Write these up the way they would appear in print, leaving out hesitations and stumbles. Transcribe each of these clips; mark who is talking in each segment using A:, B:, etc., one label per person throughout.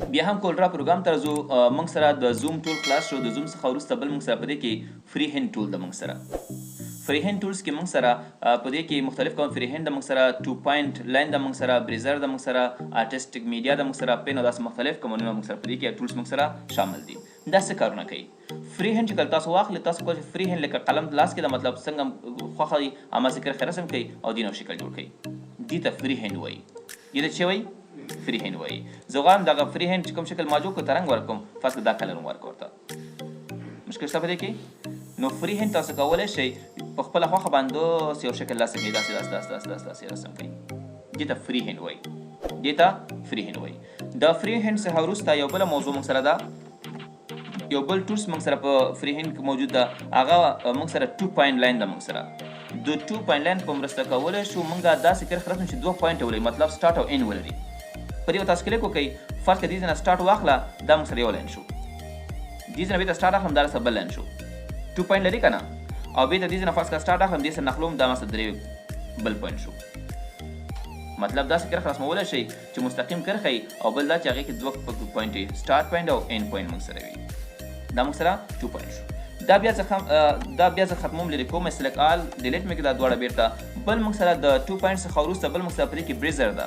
A: بیا هم CorelDRAW پروګرام ته راځو. موږ سره د zoom tool خلاص شو. د zoom څخه وروسته بل موږ سره په دې کې free hand tool ده. موږ سره free hand tools کې موږ سره په دې کې مختلف کوم free hand ده، موږ سره two point line ده، موږ سره bezier ده، موږ سره artistic media ده، موږ سره pen او داسې مختلف کمانونه موږ سره په دې کې tools موږ سره شامل دي. دا څه کارونه کوي؟ free hand چې کله تاسو واخلئ، تاسو کولی شئ free hand لکه قلم لاس کې ده، مطلب څنګه خوښه وي هماسې کرښې رسم کوي او دین او شکل جوړ کوي. دې ته free hand وایي. دې ته څه وایي؟ free hand وایي. زه غواړم دغه free hand چې کوم شکل ما جوړ کړ ته رنګ ورکړم، فرض کړه دا colour ورکړ ورته، مشکل شته په دې کې؟ نو free hand تاسو کولی شئ په خپله خوښه باندې داسې یو شکل رسم کړئ، داسې داسې داسې داسې داسې داسې رسم کړئ. دې ته free hand وایي. دې ته free hand وایي. د free hand څخه وروسته یو بله موضوع موږ سره ده، یو بل tools موږ سره په free hand کې موجود ده، هغه موږ سره two point line ده. موږ سره د two point line په مرسته کولی شو موږ داسې کرښه رسم چې دوه point ولري، مطلب start او end ولري. په دې تاسو کلیک وکړئ، فرض کړئ دې ځای نه start واخله، دا موږ سره یو line شو. دې ځای نه بیرته start اخلم، دا سره بل line شو. two point لري که نه؟ او بیرته دې ځای نه فرض کړه start اخلم، دې سره نښلوم، دا ما سره درې بل point شو. مطلب داسې کرښه رسمولی شئ چې مستقیم کرښه وي او بل دا چې هغې کې دوه point وي، start point او end point موږ سره وي. دا موږ سره two point شو. دا بیا زه ختموم، لرې کوم، select all، delete مې کړه دا دواړه بیرته. بل موږ سره د two point څخه وروسته بل موږ سره په دې کې bezier ده.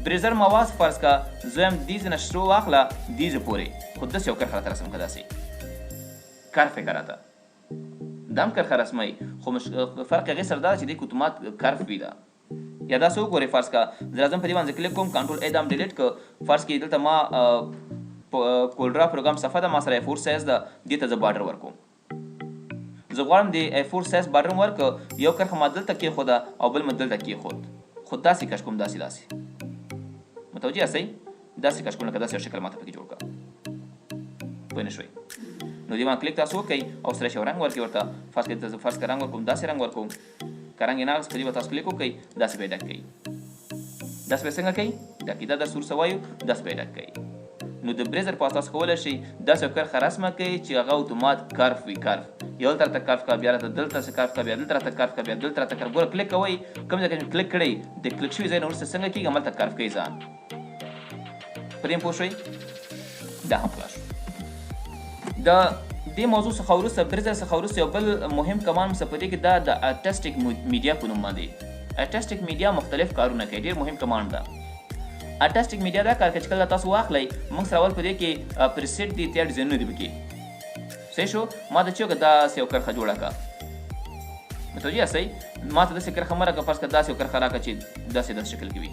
A: bezier ما واس فرض که زه وایم دې ځای نه شروع واخله دې ځای پورې، خو داسې یو کرښه راته رسم کړه، داسې curve یې که راته دا هم کرښه رسموي، خو فرق هغې سره دا ده چې دې کې اتومات curve وي ده. یا داسې وګورئ، فرض که زه راځم په دې باندې کلیک کوم، control A دا هم delete که. فرض کړئ دلته ما CorelDRAW پروګرام صفحه ده، ما سره A4 سایز ده، دې ته زه border ورکوم. زه غواړم د A4 size border ورکړم، یو کرښه ما دلته کېښوده او بل ما دلته کېښود، خو داسې کش کوم، داسې داسې، متوجه یاستئ؟ داسې کش کوم لکه داسې یو شکل ماته پکې جوړ کړه. پوه نه شوئ؟ نو دې باندې کلیک تاسو وکړئ او سره یو رنګ ورکړئ ورته. فرض کړئ زه فرض کړه رنګ ورکوم، داسې رنګ ورکوم، که رنګ یې نه اخیست په دې به تاسو کلیک وکړئ، داسې به یې ډک کړئ. داسې به څنګه کوئ؟ ډک کړئ. دا درس وروسته وایو، داسې به یې ډک کړئ. نو د bezier په اساس کولی شئ داسې یو کرښه رسمه کړئ چې هغه اتومات curve وي. curve یو دلته راته curve کړه، بیا راته دلته څه curve کړه، بیا دلته راته curve کړه، بیا دلته راته curve. ګوره کلیک کوئ، کوم ځای کې چې کلیک کړئ، د کلیک شوي ځای نه وروسته څنګه کېږي هملته curve کوي ځان. په دې پوه شوئ؟ دا هم خلاص شو. د دې موضوع څخه وروسته، bezier څخه وروسته، یو بل مهم command څه په دې کې دا د artistic media په نوم باندې. artistic media مختلف کارونه کوي، ډېر مهم command ده. artistic media دا کار کوي چې کله تاسو واخلئ، موږ سره اول په دې کې preset دي، تیار ډیزاینونه دي پکې. صحیح شو؟ ما ته چې وکړه داسې یو کرښه جوړه کړه، متوجه یاستئ؟ ما ته داسې کرښه مه راکړه، فرض کړه داسې یو کرښه راکړه چې داسې داسې شکل کې وي،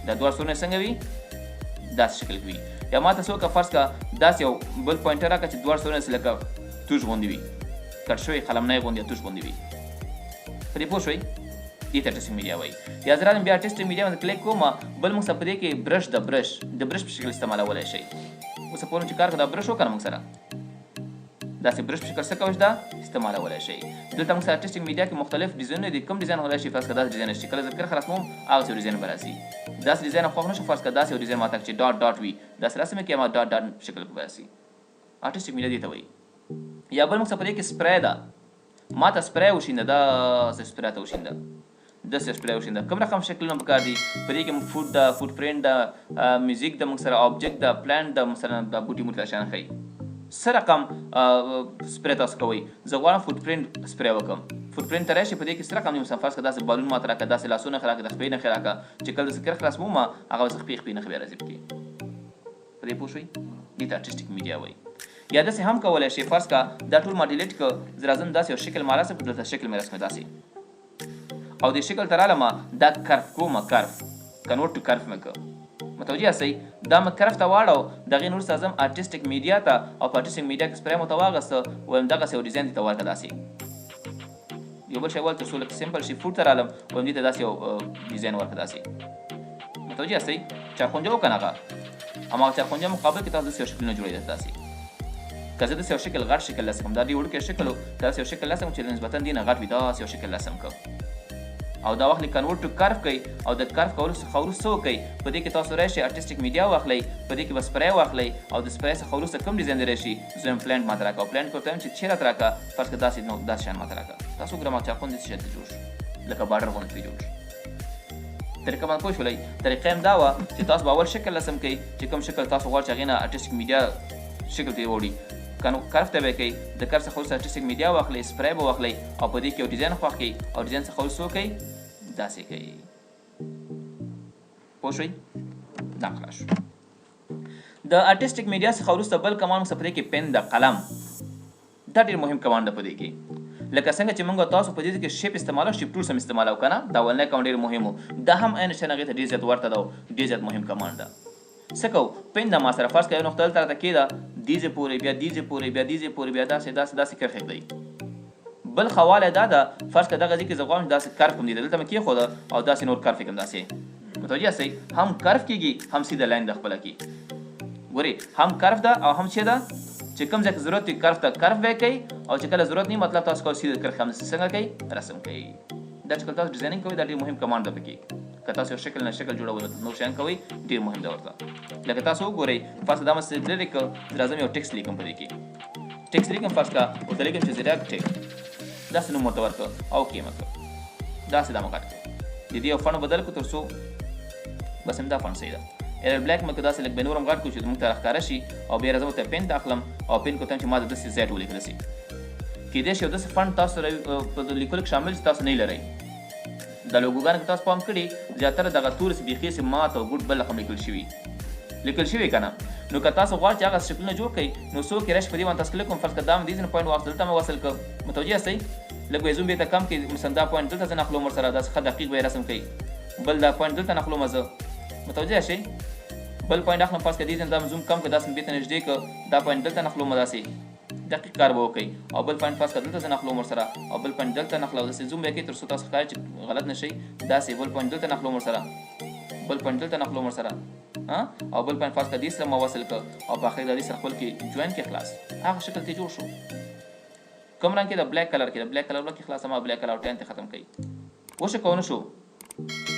A: دا دوه سرونه څنګه وي؟ داسې شکل کې وي. یا ما ته څه وکړه، فرض کړه داسې یو بل pointer راکړه چې دواړه سرونه لکه توش غوندې وي، کټ شوی قلم نه غوندې یا توش غوندې وي. په دې پوه شوئ؟ دې ته artistic media وایي. یا زه راځم بیا artistic media باندې کلیک کوم، بل موږ سره په دې کې brush ده، brush د brush په شکل استعمالولی شئ. اوس پوه چې کار کوو، دا brush وکړه موږ سره داسې brush په شکل څه کوئ دا استعمالولی شئ. دلته موږ سره artistic media کې مختلف ډیزاینونه دي. کوم ډیزاین ولی شي؟ فرض کړه داسې ډیزاین شي، کله زه کرښه رسموم هغسې یو ډیزاین به راسي. داسې ډیزاین خوښ نه شو، فرض کړه داسې یو ډیزاین ماته چې dot dot وي، داسې رسمې کې ما dot dot شکل کې به راسي. artistic media دې ته وایي. یا بل موږ سره په دې کې سپری ده، ما ته سپری وشینده، داسې سپری ته وشینده، داسې سپری وشینده. کوم رقم شکلونه پکار دي په دې کې؟ موږ foot ده، foot print ده، music ده، موږ سره object ده، plant ده، مثلا دا بوټي موټي شیان ښیي. څه رقم سپری تاسو کوئ؟ زه غواړم foot print spray وکړم. foot print ته راشي، په دې کې څه رقم دي؟ مثلا فرض کړه داسې بالون ماته راکړه، داسې لاسونه نښې راکړه، د خپې نښې راکړه، چې کله داسې کرښه رسموم هغه به خپې خپې نښې بیا راځي پکې. په دې پوه شوئ؟ دې ته artistic media وایي. یا داسې هم کولی شئ، فرض کړه دا ټول ما delete کړ، زه راځم داسې یو شکل ما رسم کړ، دلته شکل مې رسم داسې، او دې شکل ته رالم دا curve کوم، curve convert to curve مې کړ. متوجه یاستئ؟ دا مې curve ته واړو، د هغې نه وروسته ځم artistic media ته، او په artistic media کې سپری مو ته واغسته، وایم دغسې یو ډیزاین دې ته ورکړه. داسې یو بل شی ول تر څو لږ simple شي. foot ته رالم، وایم دې ته داسې یو ډیزاین ورکړه. داسې متوجه یاستئ؟ چارخونجه وکړه هغه هماغه چارخونجه مقابل کې تاسو داسې یو شکلونه جوړوئ. داسې که زه داسې یو شکل غټ شکل رسم کوم، دا ډېر وړوکی شکل و، که داسې یو شکل رسم چې نسبتاً دې نه غټ وي، داسې یو شکل رسم کړم او دا واخلئ convert to curve کوئ، او د curve کولو څخه وروسته وکړئ په دې کې تاسو راشئ artistic media واخلئ، په دې کې به سپری واخلئ، او د سپری څخه وروسته کوم ډیزاین دی راشي، زه وایم plant ماته راکړه، او plant ورته وایم چې چیرې راته راکړه، فرض کړه داسې نو داسې شیان ماته راکړه. تاسو وګوره ما چاقون داسې شی ته جوړ شو، لکه border غوندې ترې جوړ شو. طریقه باندې پوه شولئ؟ طریقه هم دا وه چې تاسو به اول شکل رسم کړئ، چې کوم شکل تاسو غواړئ چې هغې نه artistic media شکل ته وړي، curve ته به یې کوئ، د curve څخه وروسته artistic media واخلئ، spray به واخلئ او په دې کې یو ډیزاین خوښ کړئ او ډیزاین څخه وروسته وکړئ داسې کوئ. پوه شوئ؟ دا خلاص شو. د artistic media څخه وروسته بل command موږ په دې کې pen د قلم، دا ډېر مهم command ده په دې کې. لکه څنګه چې موږ تاسو په دې کې shape استعمالو، shape tools هم استعمالو که نه، دا اولنی command ډېر مهم و، دا هم عین شان هغې ته ډېر زیات ورته ده او ډېر زیات مهم command ده. څه کوو؟ pen د ما سره فرض کړه یو نقطه دلته راته کېده، دې ځای پورې، بیا دې ځای پورې، بیا دې ځای پورې، بیا داسې داسې داسې کرښې ږدئ. بل ښه والی دا ده، فرض کړه دغه ځای کې زه غواړم چې داسې curve کړم، دې دلته مې کېښوده او داسې نور curve یې کړم، داسې متوجه یاستئ؟ هم curve کېږي هم سیده line ده خپله کې. ګورئ هم curve ده او هم چې ده، چې کوم ځای کې ضرورت وي curve ته curve به یې کوي او چې کله ضرورت نه وي مطلب تاسو کوئ سیده کرښې هم څنګه کوي رسم کوي. دا چې کله تاسو designing کوئ دا ډېر مهم command ده پکې. که تاسو یو شکل نه شکل جوړوئ نور شیان کوئ ډېر مهم ده ورته. لکه تاسو وګورئ فرض دا مې لرې کړ، زه راځم یو ټیکس لیکم په دې کې، ټیکس لیکم فرض کړه ورته لیکم چې زیرک ټیک، داسې نوم ورته ورکړ او کې مې کړ، داسې دا مې غټ کړ، د دې یو font بدل کړو تر څو بس همدا font صحیح ده. ایرر black مې که داسې لږ به نور هم غټ کړو چې موږ ته راښکاره شي، او بیا راځم ورته pen ته اخلم او pen کو ته چې ما د داسې Z ولیکل سي. کېدای شي یو داسې font تاسو سره په لیکلو کې شامل چې تاسو نه یې لرئ. د لوګوګانو که تاسو پام کړي زیاتره دغه توري چې بیخي سي مات او ګوډ بل رقم لیکل شوي، لیکل شوي که نه. نو که تاسو غواړئ چې هغه شکلونه جوړ کړئ نو څوک یې راشي په دې باندې تاسو کلیک کوم، فرض کړه دا مې دې ځای نه point واخیست دلته مې وصل کړ، متوجه یاستئ؟ لږ به یې zoom بېرته کم کړئ، مثلا دا point دلته زه نښلوم ورسره داسې ښه دقیق به یې رسم کړئ، بل دا point دلته نښلوم زه، متوجه شئ؟ بل point اخلم فرض کړه دې ځای نه دا مې zoom کم کړ، داسې مې بېرته نږدې کړ، دا point دلته نښلوم داسې دقیق کار به وکړئ، او بل point فرض کړه دلته زه نښلوم ورسره او بل point دلته نښلوم، داسې zoom به یې کړئ تر څو تاسو ښکاري چې غلط نه شئ، داسې بل point دلته نښلوم ورسره، بل point دلته نښلوم ورسره، او بل point فرض کړه دې سره ما وصل کړ او په اخر کې دا دې سره خپل کې join کې خلاص هغه شکل ته جوړ شو. کوم رنګ کې؟ د black color کې، د black color ورکې خلاص ما black color ټین ته ختم کړئ. وشو که ونه شو؟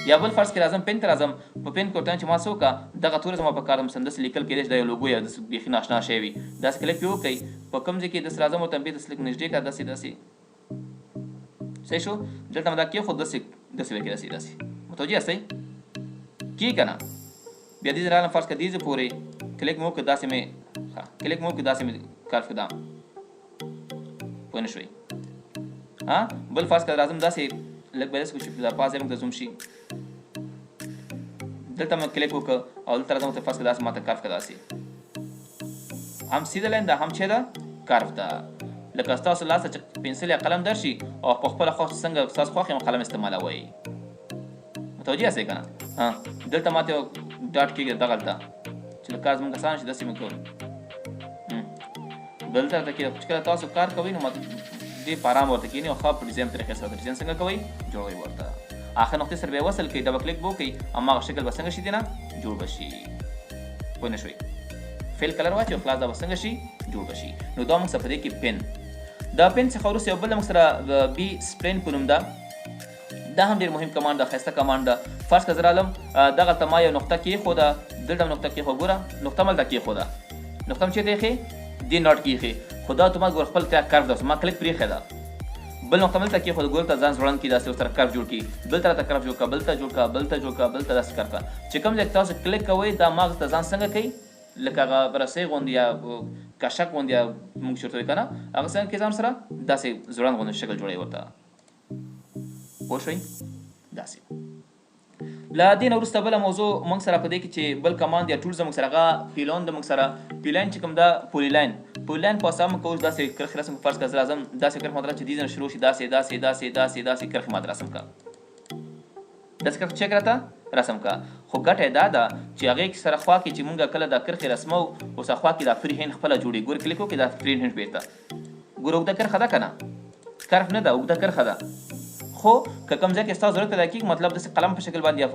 A: یا بل فرض کې راځم pen ته راځم، په pen کې ورته چې ما څه وکړه دغه توری زما په کار ده، مثلاً داسې لیکل کېدای شي دا یو لوګو یا داسې بیخي ناشنا شی وي، داسې کلیک پرې وکړئ، په کوم ځای کې داسې راځم ورته بېرته داسې لږ نږدې کړه، داسې داسې صحیح شو، دلته مې دا کېښود داسې داسې به کې داسې داسې، متوجه یاستئ؟ کې که نه؟ بیا دې ځای راغلم فرض کړه دې ځای پورې کلیک مې وکړ، داسې مې ښه کلیک مې وکړ، داسې مې curve کړه، دا پوه نه شوئ؟ بل فرض کړه راځم داسې لږ به داسې کړو چې دا پاس ځای موږ ته zoom شي، دلته مې کلیک وکړ او دلته راځم ورته فرض کړه داسې ما ته curve کړه، داسې هم سیده line ده هم چې ده curve ده. لکه ستاسو لاس ته چې پنسل یا قلم درشي او په خپله خوښ څنګه ستاسو خوښ یم قلم استعمالوئ، متوجه یاستئ که نه؟ دلته ماته یو dot کېږي دغلته چې له کار زموږ اسانه شي، داسې مې کړو. دلته راته کېږي چې کله تاسو کار کوئ نو دې په ارام ورته کښېنئ او ښه په ډیزاین طریقې سره ډیزاین څنګه کوئ جوړوئ ورته. آخر نقطې سره به یې وصل کړئ، double click به وکړئ، هماغه شکل به څنګه شي دې نه جوړ به شي. پوه نه شوئ؟ fill color واچوئ خلاص دا به څنګه شي جوړ به شي. نو دا موږ سره په دې کې pen، د pen څخه وروسته یو بل موږ سره B-spline په نوم ده، دا هم ډېر مهم command ده، ښایسته command ده. فرض کړه زه رالم دغلته ما یو نقطه کېښوده، دلته هم نقطه کېښوده، ګوره نقطه مې دلته کېښوده، نقطه مې چېرته ایښې؟ دې not کې ایښې، خو دا اتومات ګوره خپل curve ده، ما کلیک پرې ایښی ده. بل نقطه مې دلته کېښوده، ګوره دلته ځان ځوړند کړي، داسې ورسره curve جوړ کړي، دلته راته curve جوړ کړه، بل ته جوړ کړه، بل ته جوړ کړه، بل ته داسې curve کړه. چې کوم ځای کې تاسو کلیک کوئ دا مغز ته ځان څنګه کوي، لکه هغه رسۍ غوندې یا کشک غوندې یا موږ چې ورته وایو که نه، هغه څنګه کوي ځان سره داسې ځوړند غوندې شکل جوړوي ورته. پوه شوئ؟ داسې. له دې نه وروسته بله موضوع موږ سره په دې کې چې بل command یا tool زموږ سره هغه polyline ده. موږ سره polyline چې کوم ده polyline، polyline په واسطه موږ کوو داسې کرښې رسم کړو. فرض کړه زه راځم داسې کرښې ماته چې دې ځای نه شروع شي داسې داسې داسې داسې داسې کرښې ماته رسم کړه، داسې کرښې چک راته رسم کړه. خو ګټه یې دا ده چې هغې کې سره خوا کې چې موږ کله دا کرښې رسمو اوس خوا کې دا free hand خپله جوړېږي. ګوره کلیک وکړئ دا free hand بېرته ګوره اوږده کرښه ده که نه، curve نه ده اوږده کرښه ده. خو که کوم ځای کې ستاسو ضرورت پیدا کېږي مطلب داسې قلم په شکل باندې یا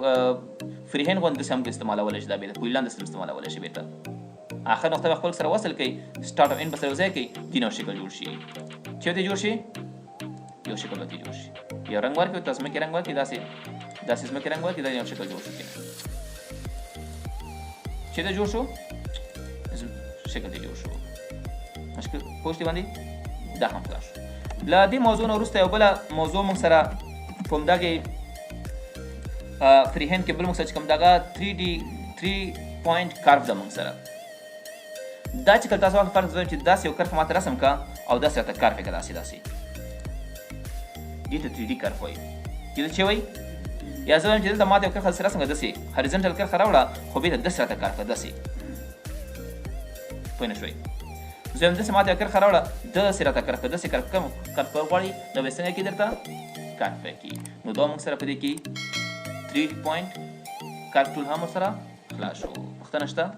A: free hand غوندې داسې هم استعمالولی شي، دا بېرته polyline داسې هم استعمالولی شي. بېرته آخر نقطه به خپل سره وصل کړئ، start او end به سره یو ځای کړئ، دین او شکل جوړ شي. چېرته جوړ شي؟ یو شکل به ترې جوړ شي. یو رنګ ورکړي ته ځمکې رنګ ورکړي، داسې داسې ځمکې رنګ ورکړي، دا یو شکل جوړ شي. چېرته جوړ شو؟ شکل ترې جوړ شو. مشکل پوه شوې باندې؟ دا هم خلاص شو. له دې موضوع نه وروسته یو بله موضوع موږ سره په همدغې free hand کې بل موږ سره چې کوم دغه 3 D 3 point curve ده موږ سره. دا چې کله تاسو واخلئ، فرض کړئ چې داسې یو کرښه ماته رسم کا او داسې راته curve یې که، داسې داسې، دې ته 3 D curve وایي. دې ته چې وایي، یا زه وایم چې دلته ماته یو کرښه داسې رسم که، داسې horizontal کرښه راوړه، خو بېرته داسې راته curve که، داسې. پوه نه شوئ؟ زه وایم داسې ماته یو کرښه راوړه، داسې راته curve که، داسې curve کوم curve کول غواړي، نو به څنګه کې درته curve کړي. نو دا موږ سره په دې کې 3 point curve tool هم ورسره خلاص شو. پوښتنه شته؟